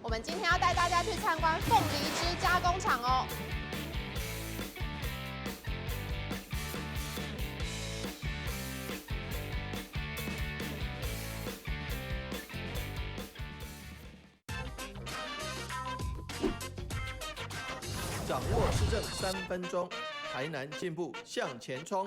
我們今天要帶大家去參觀鳳梨汁加工廠哦。掌握市政3分鐘，台南進步向前衝。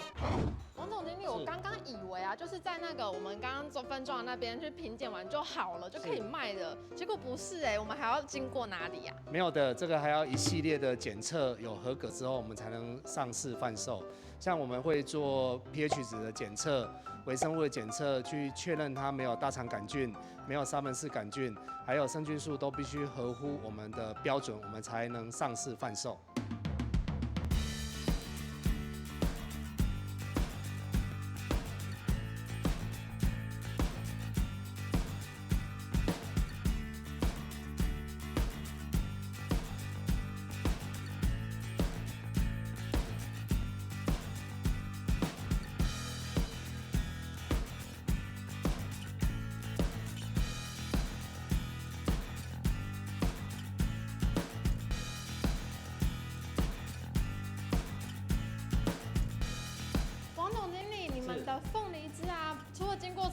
王總經理，我剛剛以為啊，就是在那個我們剛剛做分裝的那邊去品檢完就好了，就可以賣的。結果不是哎，我們還要經過哪裡呀？沒有的，這個還要一系列的檢測有合格之後，我們才能上市販售。像我們會做 pH 值的檢測、微生物的檢測，去確認它沒有大腸桿菌、沒有沙門氏桿菌，還有生菌數都必須合乎我們的標準，我們才能上市販售。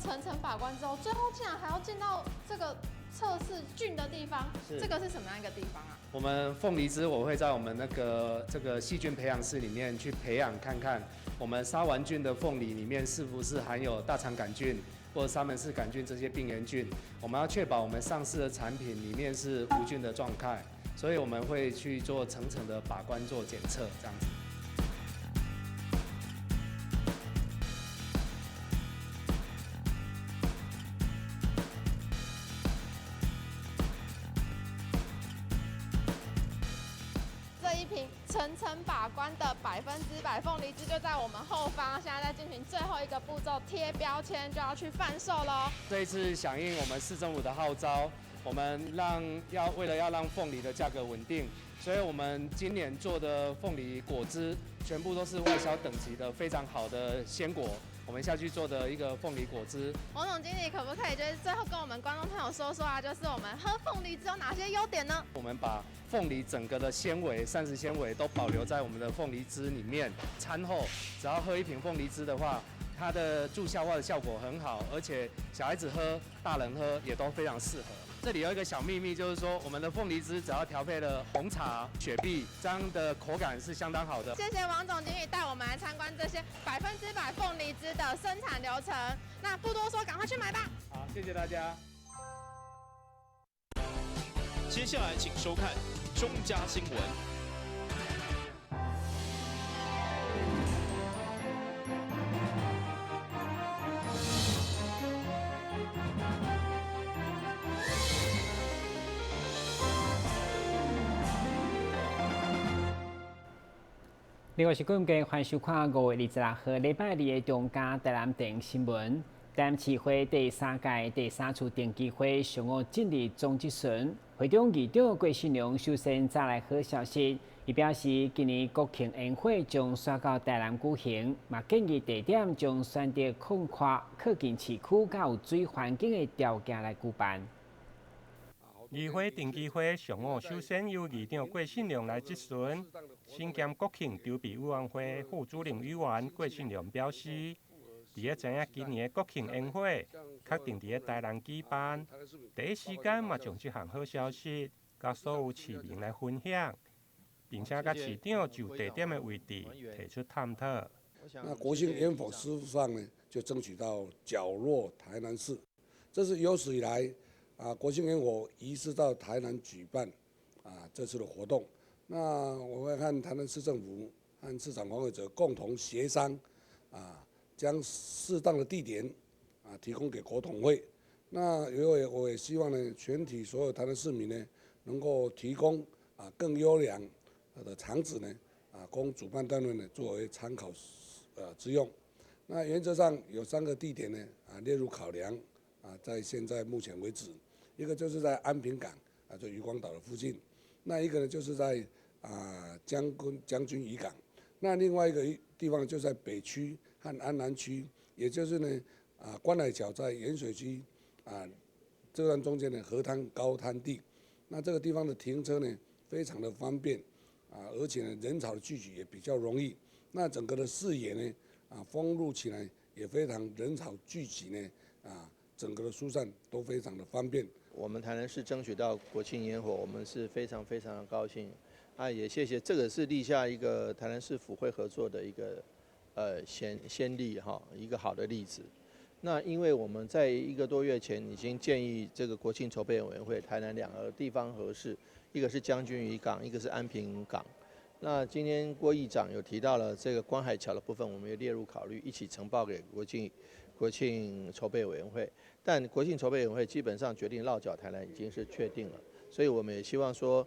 層層把關之後，最後竟然還要進到這個測試菌的地方，這個是什麼樣一個地方啊？我們鳳梨汁，我會在我們那個這個細菌培養室裡面去培養，看看我們殺完菌的鳳梨裡面是不是含有大腸桿菌或者沙門氏桿菌這些病原菌。我們要確保我們上市的產品裡面是無菌的狀態，所以我們會去做層層的把關做檢測，這樣子。層層把關的100%鳳梨汁就在我們後方，現在在進行最後一個步驟貼標籤，就要去販售嘍。這一次響應我們市政府的號召，我們為了要讓鳳梨的價格穩定，所以我們今年做的鳳梨果汁全部都是外銷等級的非常好的鮮果。我們下去做的一個鳳梨果汁。王總經理可不可以就是最後跟我們觀眾朋友說說啊，就是我們喝鳳梨汁有哪些優點呢？我們把鳳梨整個的纖維、膳食纖維都保留在我們的鳳梨汁裡面。餐後只要喝一瓶鳳梨汁的話，它的助消化的效果很好，而且小孩子喝、大人喝也都非常適合。這裡有一個小秘密，就是說我們的鳳梨汁只要調配了紅茶、雪碧，這樣的口感是相當好的。謝謝王總經理帶我們來參觀這些100%鳳梨汁的生產流程。那不多說，趕快去買吧。好，謝謝大家。接下來請收看中嘉新聞。另外是感謝歡迎收看5月26號禮拜二的中嘉台南電新聞。台南市會第三屆第三次定期會上午進入總質詢，會長議長郭信良首先帶來好消息，伊表示今年國慶煙火將徙到台南舉行，嘛建議地點將選擇空闊、靠近市區、佮有水環境的條件來舉辦。議會定期會上午首先由議長郭信良來質詢，身兼國慶籌備委員會副主任委員郭信良表示，佇咧知影今年的國慶煙火確定佇咧台南舉辦，第一時間嘛將這項好消息佮所有市民來分享，並且佮市長就地點的位置提出探討。那國慶煙火事實上呢，就爭取到角落台南市，這是有史以來。國慶煙火移師到台南舉辦，這次的活動，那我會和台南市政府和市長黃偉哲共同協商，將適當的地點，提供給國統會。那因為我也希望呢，全體所有台南市民呢，能夠提供更優良的場址呢，供主辦單位呢作為參考之用。那原則上有3個地點呢，列入考量，在現在目前為止。一個就是在安平港就漁光島的附近，那一個呢就是在將軍漁港，那另外一個地方就在北區和安南區，也就是呢觀海橋在鹽水區這段中間的河灘高灘地，那這個地方的停車呢，非常的方便，啊，而且呢人潮的聚集也比較容易。那整個的視野呢，啊，封路起來也非常人潮聚集呢，啊，整個的疏散都非常的方便。我們台南市爭取到國慶煙火，我們是非常非常的高興。啊，也謝謝，這個是立下一個台南市府會合作的一個先例哈，一個好的例子。那因為我們在一個多月前已經建議這個國慶籌備委員會，台南兩個地方合適，一個是將軍漁港，一個是安平港。那今天郭議長有提到了這個觀海橋的部分，我們也列入考慮，一起呈報給國慶籌備委員會。但國慶籌備委員會基本上決定落腳台南已經是確定了，所以我們也希望說，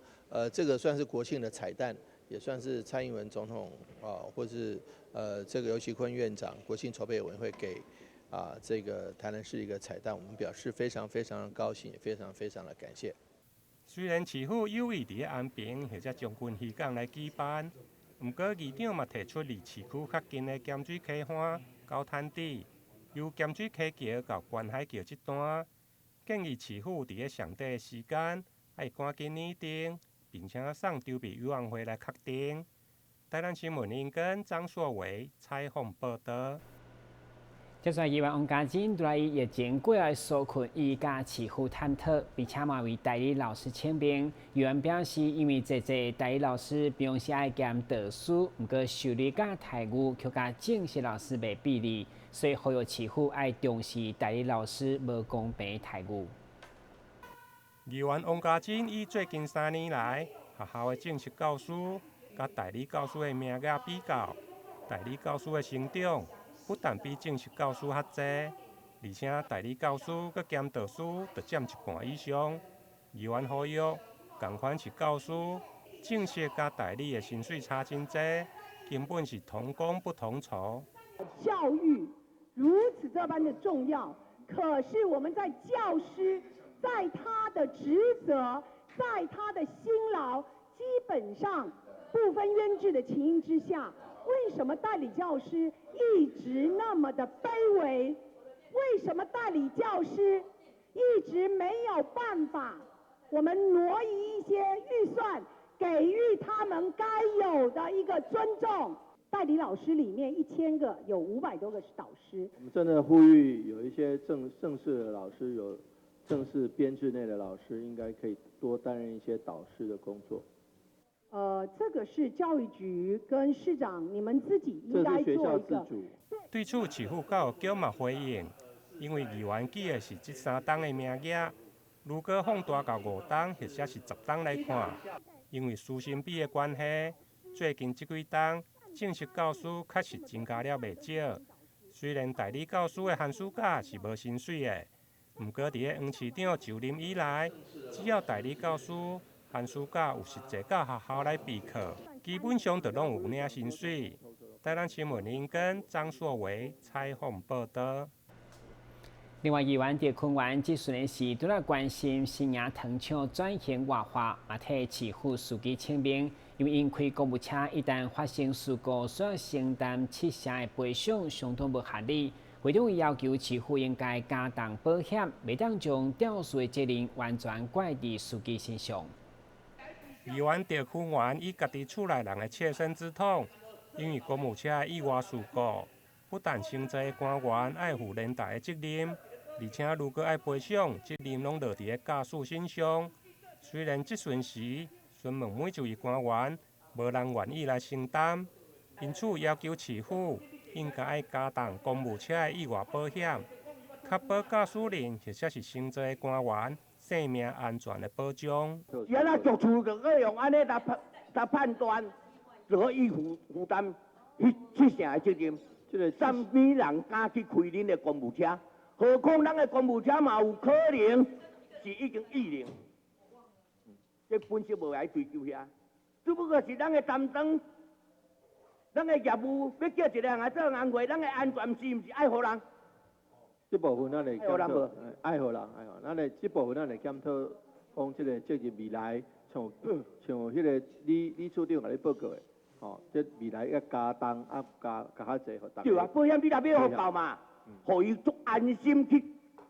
這個算是國慶的彩蛋，也算是蔡英文總統啊，或是這個游錫堃院長國慶籌備委員會給啊這個台南市一個彩蛋，我們表示非常非常高興，也非常非常的感謝。雖然市府有意佇咧安平或者將軍漁港來舉辦，毋過議長嘛提出離市區較近的鹹水溪岸、高灘地，由鹹水溪橋到觀海橋這段，建議市府佇咧上短的時間愛趕緊擬定，並且送籌備委員會來確定。台南新聞林根張碩偉採訪報道。接下來，議員王家珍對疫情過後紓困，伊佮市府探討，並且嘛為代理老師請命。議員表示，因為濟濟代理老師平常時愛兼導師，毋過收入佮待遇卻佮正式老師袂比例，所以呼籲市府愛重視代理老師無公平待遇。議員王家珍以最近3年來學校的正式教師佮代理教師的名額比較，代理教師的成長不但比正式教師較濟，而且代理教師閣兼導師，就佔一半以上。議員呼籲，仝款是教師，正式佮代理的薪水差真濟，根本是同工不同酬。教育如此這般的重要，可是我們在教師，在他的職責，在他的辛勞，基本上不分淵質的情形之下，為什麼代理教師一直那麼的卑微？為什麼代理教師一直沒有辦法？我們挪移一些預算，給予他們該有的一個尊重。代理老師裡面1000個，有500多個是導師。我們真的呼籲有一些正式的老師，有正式編制內的老師，應該可以多擔任一些導師的工作。這個是教育局跟市長你們自己應該做一個。對此，市府教育局嘛回應，因為議員舉的是這3冬的名額，如果放大到5冬或者是10冬來看，因為師生比的關係，最近這幾冬正式教師確實增加了袂少。雖然代理教師的寒暑假是無薪水的，毋過佇咧黃市長就任以來，只要代理教師寒暑假有實際到學校來備課，基本上就攏有領薪水。台南新聞林根張碩維採訪報道。另外，議員佇坤元質詢時，拄來關心新營糖廠轉型活化，嘛替市府司機請命，因為𪜶開公務車一旦發生事故，需要承擔7成的賠償，相當無合理。會長要求市府應該加重保險，袂當將肇事的責任完全怪佇司機身上。議員鄭坤元以家己厝內人的切身之痛，因為公務車的意外事故，不但承載的官員愛負連帶的責任，而且如果愛賠償，責任攏落佇咧駕駛身上。雖然質詢時詢問每一位官員，無人願意來承擔，因此要求市府應該愛加重公務車的意外保險，確保駕駛人或者是乘坐的官員生命安全的保障。是按怎局處就閣用按呢來判斷，就予伊負擔彼七成的責任。這個啥物人敢去開恁的公務車？何況咱的公務車嘛有可能是已經異能，這本身無愛追究遐，只不過是咱的擔當，咱的業務欲叫一個人來做工課，咱的安全是毋是愛予人？這部分咱會檢討，愛予人，愛予人。咱會這部分咱會檢討，講這個責任未來像彼個李處長共你報告的，吼，這未來要加重啊加較濟，予逐家。對啊，保險你若欲予夠嘛，予伊足安心去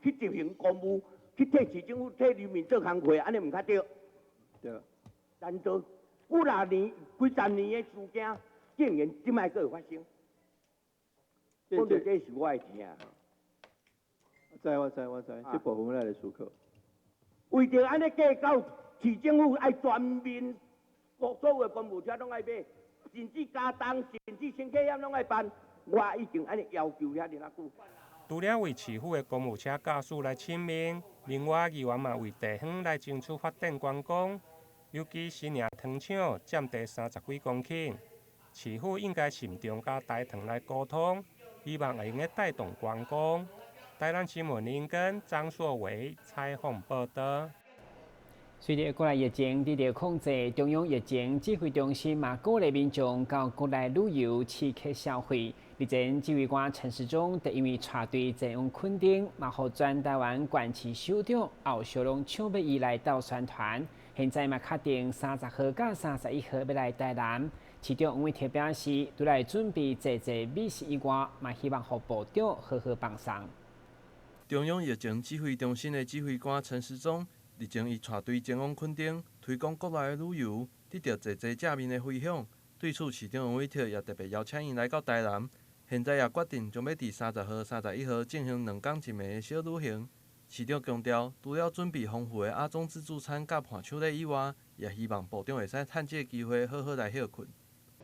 執行公務，去替市政府、替人民做工課，按呢毋較對。对。难道几若年、几十年的事件，竟然这摆阁会发生？讲到这是我的疼。知我知我知，这部分咱来思考。为著按呢计较，市政府爱全面，所有的公务车拢爱买，甚至加重，甚至乘客险拢爱办。我已经按呢要求遐尔啊久。除了为市府的公务车驾驶来请命，另外议员嘛为地方来争取发展观光，尤其新营糖厂占地30几公顷，市府应该慎重佮台糖来沟通，希望会用得带动观光。台南新闻林根张硕维采访报道。随著国内疫情得到控制，中央疫情指挥中心嘛鼓励民众到国内旅游刺激消费。日前，指挥官陈时中就因为带队前往垦丁，嘛予全台湾县市首长后续拢抢欲伊来斗宣传。现在嘛确定30号佮31号欲来台南。市长黄伟哲表示，除了准备济济美食以外，嘛希望予部长好好放松。中央疫情指挥中心的指挥官陈时中，日前伊带队前往垦丁推广国内的旅游，得到济济正面的回响。对此，市长黄伟哲也特别邀请伊来到台南。现在也决定将欲伫30号、31号进行2天1暝的小旅行。市长强调，除了准备丰富的阿中自助餐佮伴手礼以外，也希望部长会使趁这个机会好好来歇睏。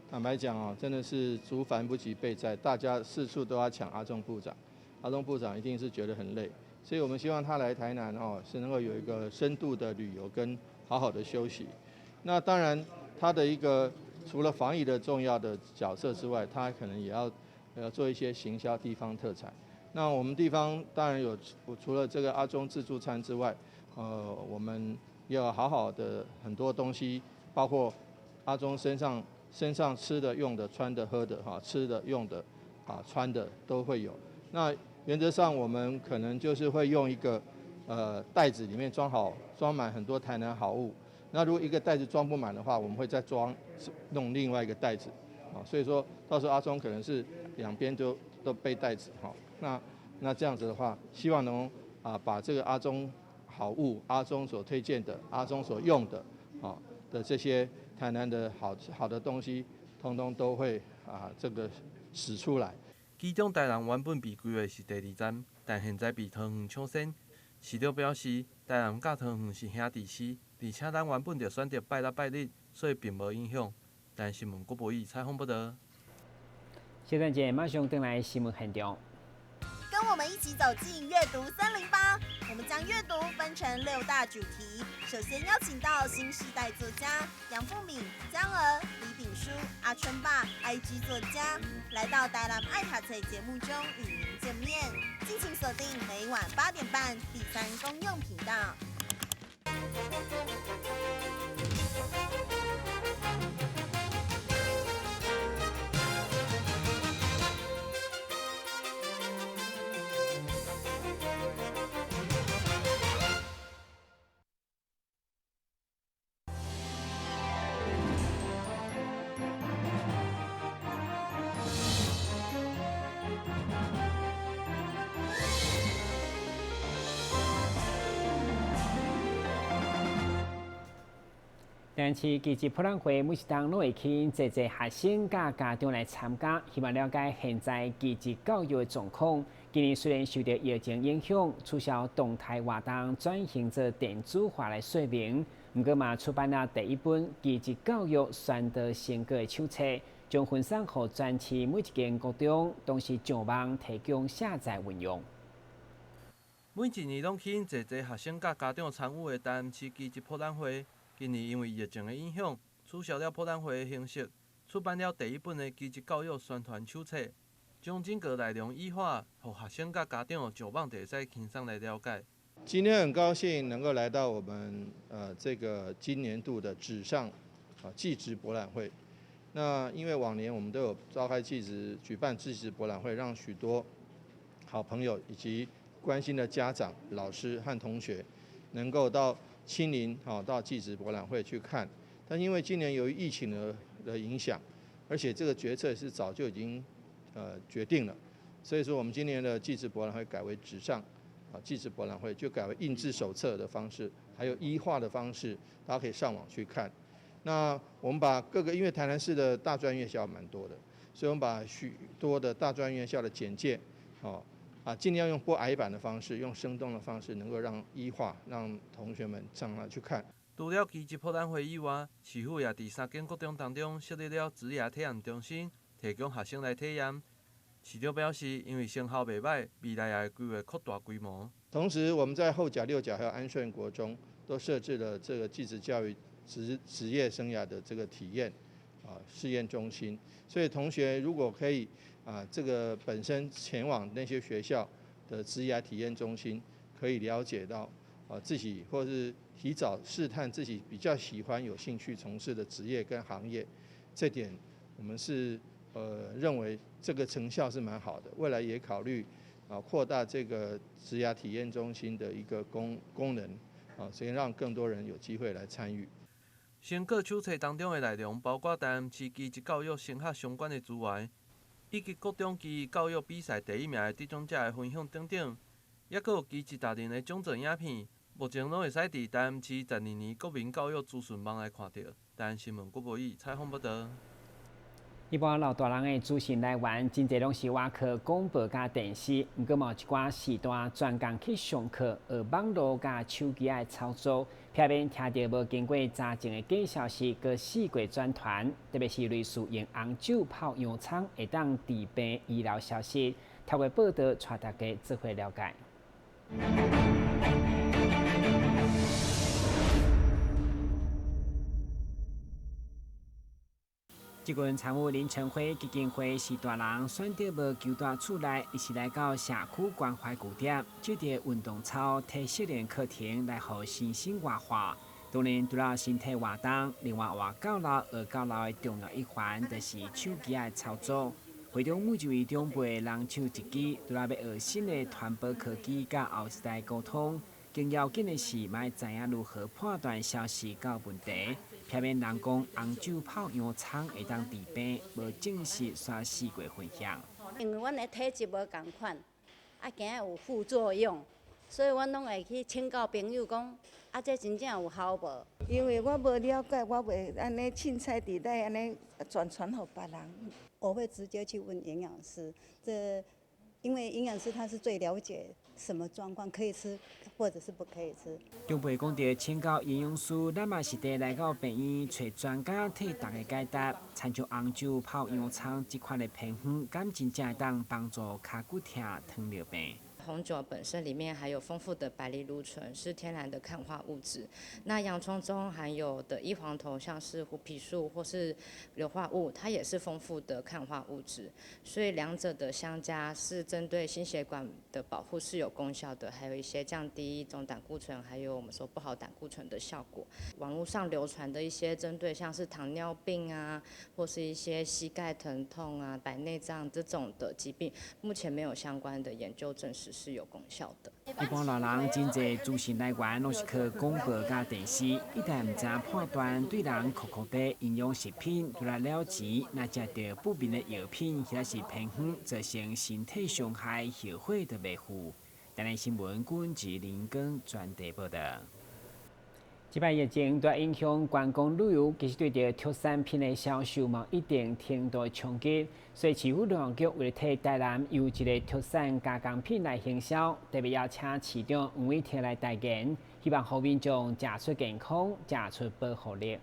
坦白讲哦，真的是族繁不及备载，大家四处都要抢阿中部长，阿中部长一定是觉得很累，所以我们希望他来台南哦，是能够有一个深度的旅游跟好好的休息。那当然，他的一个除了防疫的重要的角色之外，他可能也要做一些行销地方特产。那我们地方当然有，除了这个阿中自助餐之外，我们要好好的很多东西，包括阿中身上吃的、用的、穿的、喝的，哈，吃的、用的，啊，穿的都会有。那原则上我们可能就是会用一个袋子里面装满很多台南好物。那如果一个袋子装不满的话，我们会再弄另外一个袋子，啊，所以说到时候阿中可能是两边都背袋子，哈。那这样子的话，希望能把这个阿中好物、阿中所推荐的、阿中所用的，啊的这些台南的好的东西，通通都会这个使出来。其中台南原本被规划是第二站，但现在被桃园抢先。市长表示，台南佮桃园是兄弟市，而且咱原本就选择拜六拜日，所以并无影响。但新闻郭博义采访报道。小等下，马上转来新闻现场。跟我们一起走进阅读308，我们将阅读分成6大主题。首先邀请到新时代作家杨富敏、江娥、李炳书、阿春爸、IG 作家，来到台南爱读册节目中与您见面。敬请锁定每晚8点半第3公用频道。但是，其实博览会每一冬拢会吸引济济学生佮家长来参加，希望了解现在技职教育的状况。今年虽然受到疫情影响，取消动态活动，转型做电子化来说明，毋过嘛出版了第一本技职教育宣导成果的手册，将分送予全市每一间高中，同时上网提供下载运用。每一年拢吸引济济学生佮家长参与的台南市技职博览会。今年因为疫情的影响，取消了博览会的形式，出版了第一本的技职教育宣传手册，将整个内容语化，予学生佮家长上网就会使轻松来了解。今天很高兴能够来到我们这个今年度的纸上技职博览会。那因为往年我们都有召开技职举办技职博览会，让许多好朋友以及关心的家长、老师和同学能够到亲临到技职博览会去看，但因为今年由于疫情的影响，而且这个决策是早就已经决定了，所以说我们今年的技职博览会改为纸上技职博览会，就改为印制手册的方式還有 E 化的方式，大家可以上網去看。那我們把各個，因為台南市的大專院校蠻多的，所以我們把許多的大專院校的簡介，哦，啊，盡量用不矮板的方式，用生動的方式，能夠讓 E 化，讓同學們上來去看。除了技職博覽會以外，市府也佇三間國中當中設立了職涯體驗中心，提供學生來體驗。市長表示，因為成效袂䆀，未來也會規劃擴大規模。同時，我們在後甲、六甲還有安順國中都設置了這個技職教育職業生涯的這個體驗啊試驗中心，所以同學如果可以啊，這個本身前往那些學校的職涯體驗中心，可以了解到啊自己或是提早試探自己比較喜歡、有興趣從事的職業跟行業，這點我們是認為這個成效是蠻好的，未來也考慮啊擴大這個職涯體驗中心的一個功能啊，所以讓更多人有機會來參與。成果手冊當中的內容包括台南市技職教育升學相關的資源，以及各種技藝教育比賽第一名的得獎者的分享等等，抑閣有技職達人的講座影片，目前攏會使佇台南市12年國民教育資訊網來看著。台南新聞郭博宇採訪報導。一般老大人的資訊來源，真濟攏是倚靠廣播佮電視。毋過嘛有一寡時段專工去上課，學網路佮手機的操作。偏偏聽著無經過查證的假消息，閣四界轉傳，特別是類似用紅酒泡洋蔥會當治病醫療消息，透過報導帶大家做伙了解。這群參與林晨輝基金會是大人選擇無求蹛厝內，而是來到社區關懷據點，藉著運動操、體適能課程來予身心活化。當然，除了身體活動，另外活到老學到老的重要一環，就是手機的操作。會中每一位長輩人手一機，除了欲學新的傳播科技佮後世代溝通，更要緊的是，嘛愛知影如何判斷消息佮問題。偏偏人講紅酒泡洋蔥會當治病，無證實煞四界分享。因為阮的體質無仝款，啊驚有副作用，所以阮攏會去請教朋友講，啊這真正有效無？因為我無了解，我袂按呢凊彩佇咧按呢轉傳予別人。我會直接去問營養師，這因為營養師他是最了解什麼狀況可以吃，或者是不可以吃。長輩講著請教營養師，咱嘛是得來到病院揣專家替大家解答。親像紅酒泡洋蔥這款的偏方，敢真正會當幫助跤骨疼、糖尿病？紅酒本身裡面含有豐富的白藜蘆醇，是天然的抗化物質。那洋蔥中含有的異黃酮，像是槲皮素或是硫化物，它也是豐富的抗化物質。所以兩者的相加是針對心血管的保護是有功效的，還有一些降低總膽固醇，還有我們說不好膽固醇的效果。網絡上流傳的一些針對像是糖尿病啊，或是一些膝蓋疼痛啊、白內障這種的疾病，目前沒有相關的研究證實是有功效的。一般老人真濟資訊來源攏是靠廣播佮電視，一旦毋知判斷對人酷酷的營養食品，除了了錢，若食著不明的藥品或者是偏方，造成身體傷害，後悔都袂赴。台南新聞郭志林根專題報導。這擺疫情對影響觀光旅遊，其實對著特產品的銷售嘛有一定程度的衝擊。所以市府旅遊局為了替台南優質的特產加工品來行銷，特別邀請市長黃偉哲來代言，希望予民眾食出健康，食出保護力。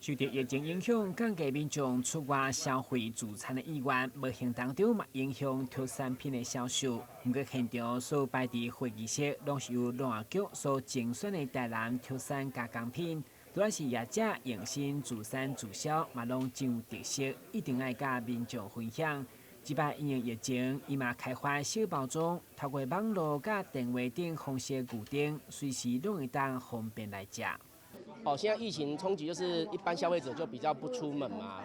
受著疫情影響，降低民眾出外消費聚餐的意願，無形當中嘛影響特產品的銷售。毋過現場所擺佇會議室，攏是由農業局所精選的台南特產加工品，除了是業者用心自產自銷，嘛攏真有特色，一定愛佮民眾分享。這擺因應疫情，伊嘛開發小包裝，透過網路佮電話等方式預訂，隨時攏會當方便來食。哦，現在疫情衝擊就是一般消費者就比較不出門嘛，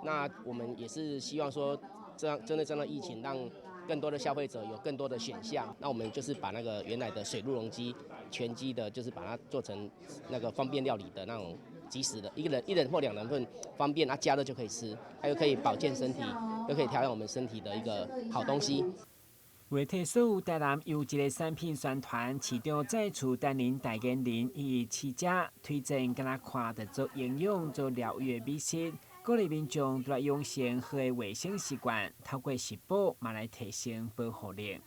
那我們也是希望說，這樣針對這樣的疫情，讓更多的消費者有更多的選項。那我們就是把那個原來的水陸容雞全雞的，就是把它做成那個方便料理的那種即食的，一個人一人或兩人份方便，啊加熱就可以吃，它又可以保健身體，又可以調養我們身體的一個好東西。為替所有台南優質的產品宣傳，市長再次擔任代言人，伊試食推薦，敢若看著足營養、足療癒的美食，鼓勵民眾來養成好的衛生習慣，透過食補嘛來提升保護力。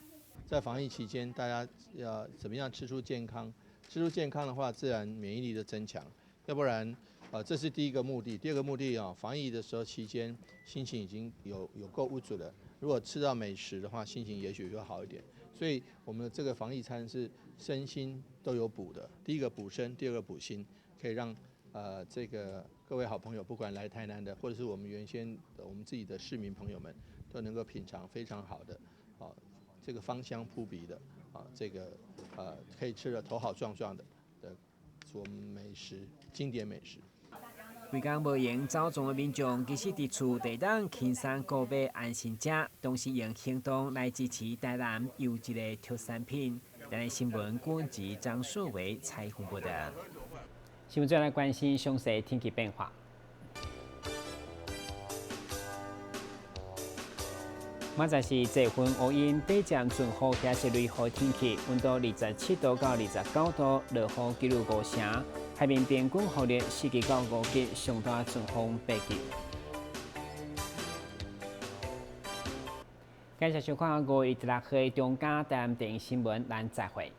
在防疫期間，大家要怎麼樣吃出健康？吃出健康的話，自然免疫力就增強。要不然，這是第一個目的。第二個目的啊，防疫的時候期間，心情已經有夠鬱卒了。如果吃到美食的話，心情也許會好一點。所以，我們的這個防疫餐是身心都有補的。第一個補身，第二個補心，可以讓這個各位好朋友，不管來台南的，或者是我們原先我們自己的市民朋友們，都能夠品嘗非常好的，啊，這個芳香撲鼻的，啊，這個可以吃得頭好壯壯的我們美食，經典美食。規工無閒走動的民眾，其實佇厝會當輕鬆購買安心食，同時用行動來支持台南優質的特產品。台南新聞郭吉張碩偉採訪報道。新聞再來關心詳細天氣變化。馬仔是濟雲烏雲，短暫陣雨，也是雷雨天氣，溫度27度到29度，落雨幾率5成。海面平均風力4級到5級，上大陣風8級。感謝收看5月16號中嘉台南電視新聞，咱再會。